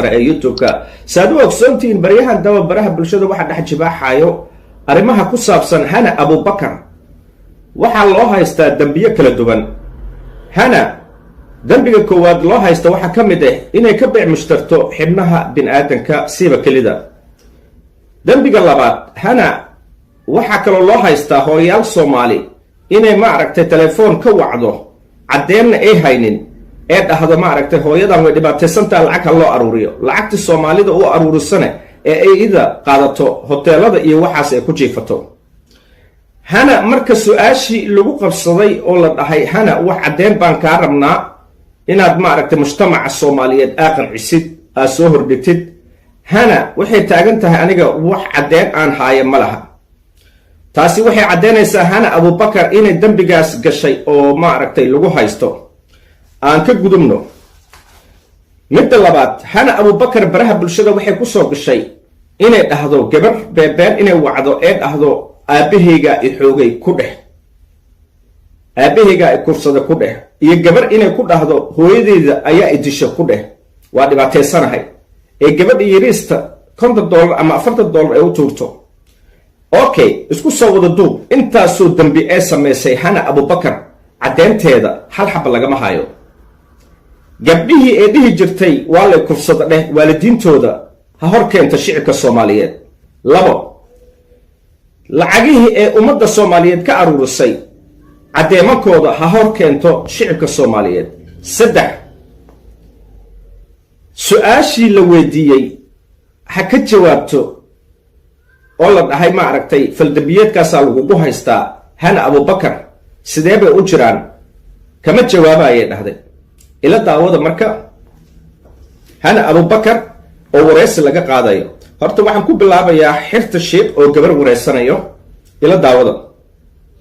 Ee YouTube-ka saad u ogsoontihiin, baryahan daba baraha bulshada waxaa dhex jibaaxayo arrimaha ku saabsan Hana Abubakar. Waxaa loo haystaa dembiyo kala duwan. Hana dembiga koowaad loo haysta waxaa ka mid ah inay ka beec mushtarto xibnaha bini-aadanka, siiba kelida. Dembiga labaad, Hana waxaa kaloo loo haystaa hooyaal Soomaali inay, maaragtay, telefoon ka wacdo, caddeenna ay haynin, ee dhahdo, maaragtay, hooyadan way dhibaataysantaa, lacag ha loo aruuriyo. Lacagtii Soomaalida u aruurisane ee ay ida qaadato, hoteelada iyo waxaas ay ku jiifato. Hana marka su-aashii lagu qabsaday oo la dhahay, "Hana, wax caddeen baan kaa rabnaa inaad, maaragtay, mujtamaca Soomaaliyeed aa qancisid, aa soo hordhigtid," Hana waxay taagan tahay, "Aniga wax caddeen aan haayo ma laha." Taasi waxay caddaynaysaa Hana Abubakar inay dembigaas gashay oo, maaragtay, lagu haysto. Aan ka gudubno midda labaad. Hana Abubakar baraha bulshada waxay ku soo gashay inay dhahdo gabar beebeen inay wacdo ee dhahdo, "Aabahaygaa i xoogay ku dheh, aabahaygaa i kufsada ku dheh," iyo gabar inay ku dhahdo, "Hooyadeyda ayaa i disha ku dheh, waa dhibaataysanahay," ee gabadha yariista $50 ama $40 ay u tuurto. Okay, isku soo wada duub, intaasoo dembi ee samaysay Hana Abubakar, caddeynteeda hal xaba lagama hayo. Gabdhihii ee dhihi jirtay "waa lay kufsada dheh," waalidiintooda ha hor keenta shicibka Soomaaliyeed. Labo, lacagihii ee ummadda Soomaaliyeed ka aruurisay caddeemankooda ha hor keento shicibka Soomaaliyeed. Saddex, su-aashii la weydiiyey ha ka jawaabto oo la dhahay, maaragtay, faldambiyeedkaasaa lagugu haystaa, Hana Abubakar, sidee bay u jiraan? Kama jawaaba ayay dhahday. Ila daawada marka Hana Abubakar oo wareysi laga qaadayo. Horta waxaan ku bilaabayaa xirta Sheikh oo gabar wareysanayo. Ila daawada.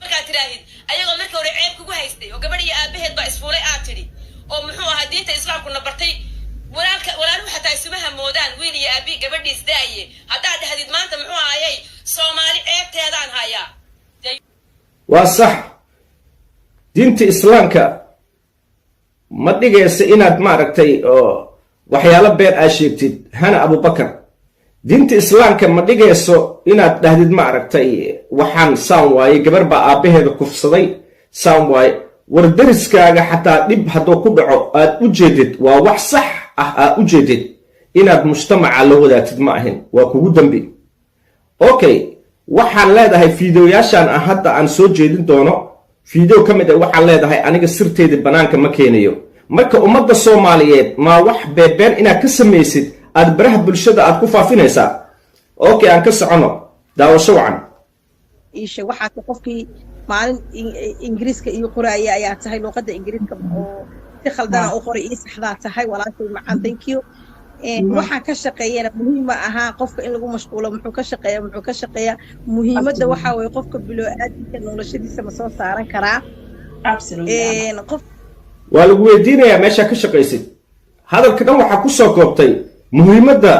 Markaad tidhaahid, ayagoo markii hore ceeb kugu haystay oo gabadh iyo aabaheed baa isfuulay aad tidhi, oo muxuu ahaa diinta Islaamkuna bartay, walaalka walaaluhu xataa isuma hamoodaan wiil iyo aabi gabadhiis daaye, haddaad dhahdid maanta, muxuu ahayay, Soomaali ceebteedaan hayaa. Waa sax, diinta Islaamka ma dhigaysa inaad, maaragtay, waxyaalo been aa sheegtid. Hana Abubakar, diinta Islaamka ma dhigayso inaad dhahdid, maaragtay, waxaan saan waaye, gabar baa aabbaheeda kufsaday, saan waaye. War deriskaaga xataa dhib hadduu ku dhaco aad u jeedid, waa wax sax ah aad u jeedid, inaad mujtamaca la wadaagtid ma ahin, waa kugu dembi. Okay, waxaan leedahay fiideoyaashan ah hadda aan soo jeedin doono, video ka mid ah waxaan leedahay, "Aniga sirteeda bannaanka ma keenayo." Marka ummadda Soomaaliyeed maa wax beebeen inaad ka samaysid aad baraha bulshada aad ku faafinaysaa? Okay, aan ka soconno. Daawasho wacan. Iishe waxaa qofkii maalin Ingiriiska ii qoraaya ayaa tahay, luuqadda Ingiriiska oo si khaldana u qoray ii saxdaa tahay, walaashay macaan, thank you. Waxaan ka shaqeeyana muhiim ma ahaa qofka in lagu mashquulo muxuu ka shaqeeya, muxuu ka shaqeeya. Muhiimadda waxaa weeye qofka biloo-aadinka noloshadiisa ma soo saaran karaa qof. Waa lagu weydiinayaa meeshaa ka shaqaysid. Hadalka dhan waxaa ku soo koobtay, muhiimadda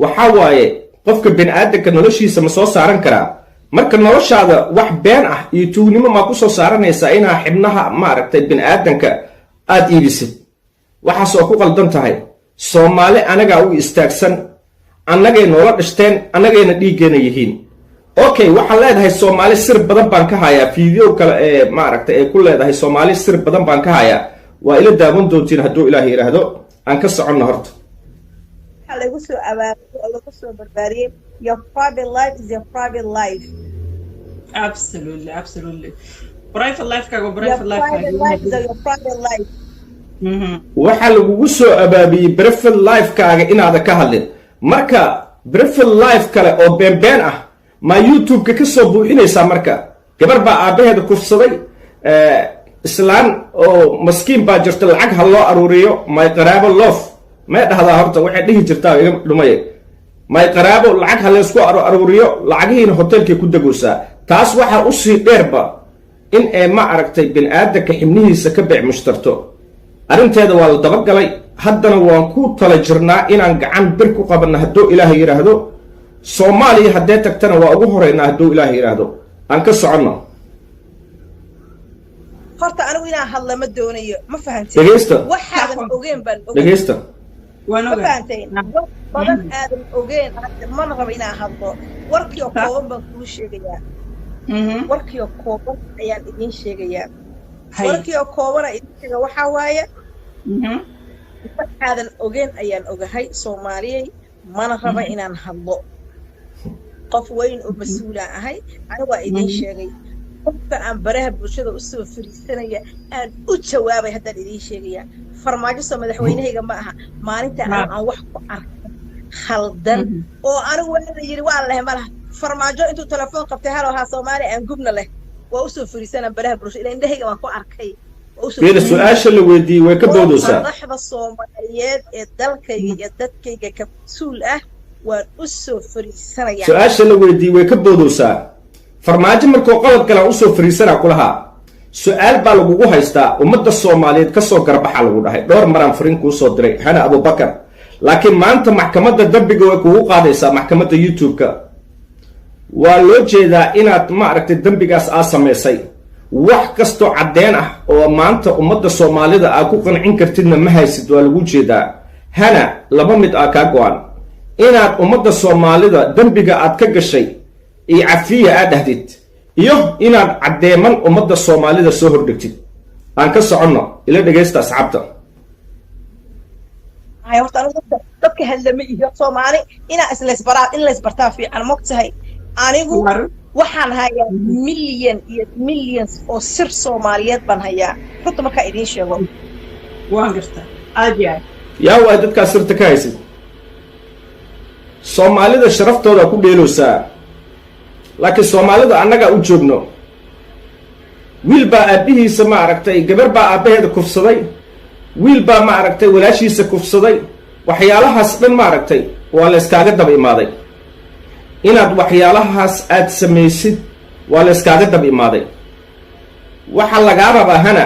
waxaa waaye qofka bini-aadanka noloshiisa ma soo saaran karaa. Marka noloshaada wax been ah iyo tuugnimo maa ku soo saaranaysaa inaa xibnaha, maaragtay, bini-aadanka aada iibisid? Waxaas oo ku qaldan tahay. Soomaali anagaa u istaagsan, annagay noola dhashteen, annagayna dhiiggeena yihiin. Okay, waxaan leedahay, "Soomaali sir badan baan ka hayaa." Video kale ee, maaragtay, ay ku leedahay "Soomaali sir badan baan ka hayaa" waa ila daawan doontiin hadduu Ilaah yidhaahdo. Aan ka soconno horta. Waxaa lagu soo abaabulay oo lagu soo barbaariyey, your private life is your private life. Absolutely, private lifekaaga. Your private private life is lifekaaga. your private life. Waxaa lagugu soo abaabiyey private lifekaaga inaada ka hadlin. Marka private life kale oo beenbeen ah maa YouTube-ka ka soo buuxinaysaa? Marka gabar baa aabbaheeda kufsaday, islaan oo maskiin baa jirta, lacag ha loo aruuriyo, may qaraabo loof may dhahdaa. Horta waxay dhihi jirtaa iga dhumay, may qaraabo lacag ha laysku aruuriyo, lacagihiina hotelkay ku degoosaa. Taas waxaa usii dheerba in ee, ma aragtay, bini-aadanka xibnihiisa ka beec mushtarto. Arrinteeda waa la dabagalay, haddana waan ku tala jirnaa inaan gacan bir ku qabanno hadduu Ilaahay yidhaahdo. Soomaaliya haddee tagtana waa ugu horeynaa hadduu Ilaahay yidhaahdo. Aan ka soconno. Horta anigu inaan hadla ma doonayo, ma fahanteen? Dhegeysta. Waxaadan ogeen baan ogay. Dhegeysta. Waan Ma ogahay. fahanteen? War badan aadan ogeen hadda mana raba inaan hadlo. Warkii oo kooban baan kuu sheegayaa. Warkii oo kooban ayaan idiin sheegayaa. Warkii oo kooban aan idiin sheega waxaa waaye, waxaadan ogeen ayaan ogahay, Soomaaliyey. Mana raba inaan hadlo. Qof weyn oo mas-uulaan ahay ani. Waa idiin sheegay, qofka aan baraha bulshada usoo fariisanaya aan u jawaabay haddaan idiin sheegaya. Farmaajo soo madaxweynahayga ma aha. Maalinta anigu aan wax ku arkay khaldan oo anigu waa la yidhi, waa leh, ma laha. Farmaajo intuu telefoon qabtay, "Hello, haa, Soomaaliya aan gubna" leh, waa usoo fariisana baraha bulshada ila indhahayga waan ku arkay. Waa usoo Fiiri, su-aasha la weydiiyey way ka boodaysaa. Madaxda Soomaaliyeed ee dalkayga iyo dadkayga ka mas-uul ah waan u soo fariisanayaa. Su-aasha la weydiiyey way ka boodaysaa. Farmaajo markuu qalad galaan usoo fariisanaa kulahaa. Su-aal baa lagugu haystaa, ummadda Soomaaliyeed kasoo garbaxa lagu dhahay. Dhowr maraan fariin kuu soo diray, Hana Abubakar, laakiin maanta maxkamadda dambiga way kugu qaadaysaa. Maxkamadda YouTube-ka waa loo jeedaa inaad, ma aragtay, dembigaas aa samaysay. Wax kastoo caddeen ah oo maanta ummadda Soomaalida aa ku qancin kartidna ma haysid, waa lagu jeedaa. Hana, laba mid aa kaa go-an: inaad ummadda Soomaalida dembiga aad ka gashay iyo cafiya aad dhahdid, iyo inaad caddeeman ummadda Soomaalida soo hordhigtid. Aan ka soconno, ila dhegaysta, asxaabta. Hay, horta anigu dadka hadlama iyo Soomaali inaa islaysbaraa, in laysbartaa fiican, mogtahay? Anigu waxaan hayaa million iyo millions oo sir Soomaaliyeed baan hayaa, runta markaa idiin sheego. Waan gartaa, aad iyo aad. Yaa waay dadkaas sirta ka haysid? Soomaalida sharaftooda ku dheelowsaa, laakiin Soomaalida annagaa u joogno. Wiil baa aabbihiisa, ma aragtay, gabar baa aabbaheeda kufsaday, wiil baa, ma aragtay, walaashiisa kufsaday. Waxyaalahaas dhan, ma aragtay, waa la iskaaga daba imaaday. Inaad waxyaalahaas aad samaysid waa la iskaaga daba imaaday. Waxaa lagaa rabaa, Hana,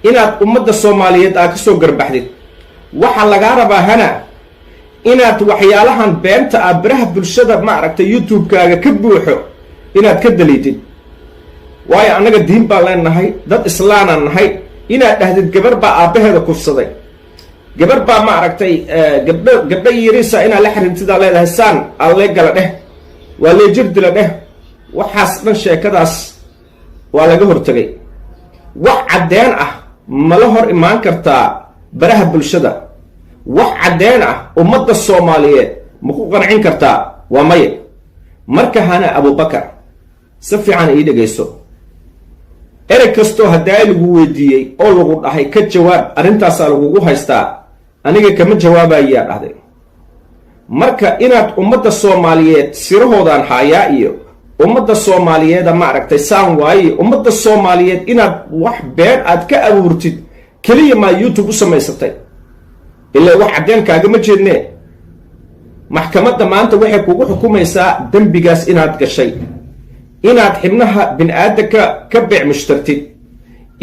inaad ummadda Soomaaliyeed aad ka soo garbaxdid. Waxaa lagaa rabaa, Hana, inaad waxyaalahan beenta ah baraha bulshada, ma aragtay, YouTube-kaaga ka buuxo inaad ka daliitid. Waayo, annaga diin baan leenahay, dad islaanaan nahay. Inaad dhahdid gabar baa aabbaheeda kufsaday, gabar baa, ma aragtay, gabdho gabdho yariisa inaad la xiriirtidaa leedahay, saan allee gala dheh, waa lee jirdila dheh, waxaas dhan sheekadaas waa laga hortegay. Wax caddeen ah mala hor imaan kartaa baraha bulshada? Wax caddeen ah ummadda Soomaaliyeed ma ku qancin kartaa? Waa maye. Marka, Hana Abubakar, si fiican ii dhegayso. Erey kastoo haddaa lagu weydiiyey oo lagu dhahay ka jawaab, arrintaasaa lagugu haystaa, aniga kama jawaabayaa dhahday. Marka inaad ummadda Soomaaliyeed sirahoodaan haayaa iyo ummadda Soomaaliyeeda, ma aragtay, saan waaye, ummadda Soomaaliyeed inaad wax been aad ka abuurtid keliya maa YouTube u samaysatay? Ilaa wax caddeen kaagama jeednee. Maxkamadda maanta waxay kugu xukumaysaa dembigaas inaad gashay, inaad xibnaha bini-aadanka ka beec mushtartid,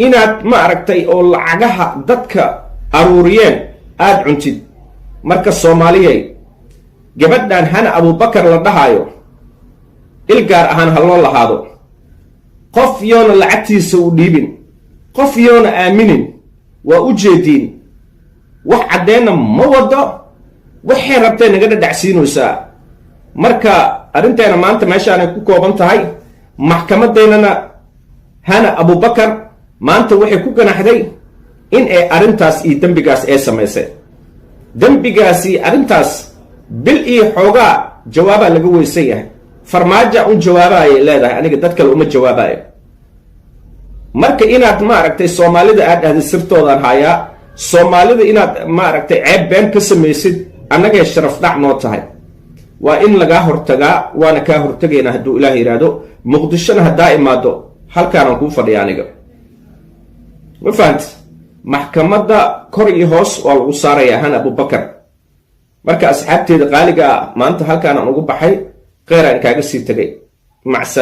inaad, ma aragtay, oo lacagaha dadka aruuriyeen aada cuntid. Marka Soomaaliyey, gabadhan Hana Abubakar la dhahaayo il gaar ahaan ha loo lahaado. Qof yoona lacagtiisa u dhiibin, qof yoona aaminin. Waa u jeediin, wax caddeenna ma wado, waxay rabtay naga dhadhacsiinaysaa. Marka arrinteena maanta meeshaanay ku kooban tahay. Maxkamadeennana Hana Abubakar maanta waxay ku ganaxday in ay arrintaas iyo dembigaas ee samaysay. Dembigaasi, arrintaas bil iyo xoogaa jawaabaa laga weysan yahay. Farmaaja un jawaabaayay leedahay, aniga dad kale uma jawaabayo. Marka inaad, ma aragtay, Soomaalida aad dhahday sirtoodaan hayaa, Soomaalida inaad, ma aragtay, ceeb been ka samaysid, annagay sharaf dhac noo tahay. Waa in lagaa hortagaa, waana kaa hortegaynaa hadduu Ilaah yidhaahdo. Muqdishona haddaa imaado, halkaanaan kuu fadhiya aniga, ma fahanti? Maxkamadda kor iyo hoos waa lagu saarayaa Hana Abubakar. Marka asxaabteeda qaaliga ah, maanta halkaanaan ugu baxay, kheyraan kaaga sii tegay macsa.